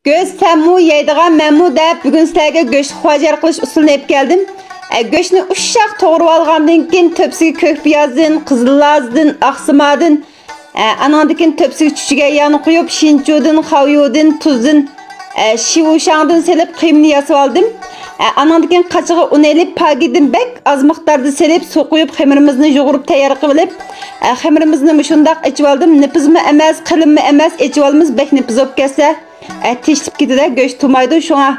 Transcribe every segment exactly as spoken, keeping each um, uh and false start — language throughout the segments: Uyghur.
گۆش سەنمۇ يەيدىغان مەنمۇ دەپ، بۈگۈن سىلەرگە گۆشلۈك خۇاجار قىلىش ئۇسۇلىنى ئېلىپ كەلدىم. ئە، گۆشنى ئۇششاق توغرىۋالغاندىن كېيىن، تۆپىسىگە كۆك پىيازدىن، قىزىل لازدىن، ئاقسىمادىن، ئە، ئانىڭدىن كېيىن تۆپىسىگە چۈچۈگەن ياغنى قويۇپ، شىنچۇدىن، خاۋيۇدىن، تۇزدىن، ئە، شىۋۇشاڭدىن سېلىپ قىيمىنى ياسىۋالدىم. ئە، ئانىڭدىن كېيىن قاچىغا ئۇن ئېلىپ، پاگىدىن بەك ئاز مىقداردا سېلىپ، سۇ قۇيۇپ، خېمىرىمىزنى يۇغۇرۇپ تەييار قىلىپ، ئە، خېمىرىمىزنى مۇشۇنداق ئېچىۋالدىم. نېپىزمۇ ئەمەس، قېلىنمۇ ئەمەس، ئېچىۋالىمىز، بەك نېپىز بولۇپ كەتسە، ئە، تېشىلىپ كېتىدۇ، گۆش تۇمايدۇ. شۇڭا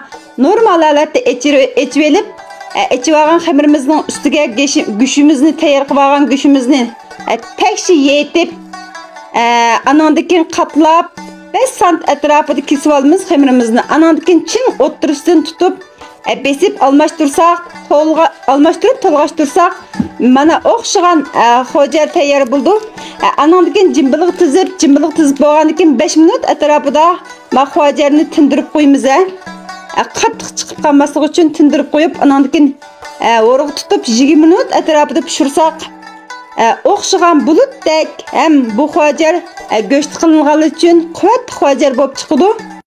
نورمال ھالەتتە ئېچىر-، ئېچىۋېلىپ، ئە، ئېچىۋالغان خېمىرىمىزنىڭ ئۈستىگە گېشى-، گۆشىمىزنى، تەييار قىلىۋالغان گۆشىمىزنى، ئە، تەكشى يېيىتىپ، ئە، ئانىڭدىن كېيىن قاتلاپ، بەش سانت ئەتراپىدا كېسىۋالىمىز خېمىرىمىزنى. ئانىڭدىن كېيىن چىڭ ئوتتۇرىسىدىن تۇتۇپ، ئە، بېسىپ ئالماشتۇرساق، تولغا-، ئالماشتۇرۇپ تولغاشتۇرساق، مانا ئوخشىغان، ئە، خۇاجار تەييار بولىدۇ. ئە، ئانىڭدىن كېيىن جىمبىلىغا تىزىپ، جىمبىلىغا تىزىپ بولغاندىن كېيىن بەش مىنۇت ئەتراپىدا ما خۇاجارنى تىندۇرۇپ قويىمىز، ھە. ئە، قاتتىق چىقىپ قالماسلىقى ئۈچۈن تىندۇرۇپ قويۇپ، ئاناندىن كېيىن، ئە، ھورىغا تۇتۇپ يىگىرمە مىنۇت ئەتراپىدا پىشۇرساق، ئە، ئوخشىغان بۇلۇتتەك ھەم بۇ خۇاجار، ئە، گۆشتە قىلىنغانلىقى ئۈچۈن قۇۋۋەتلىك خۇاجار بولۇپ چىقىدۇ.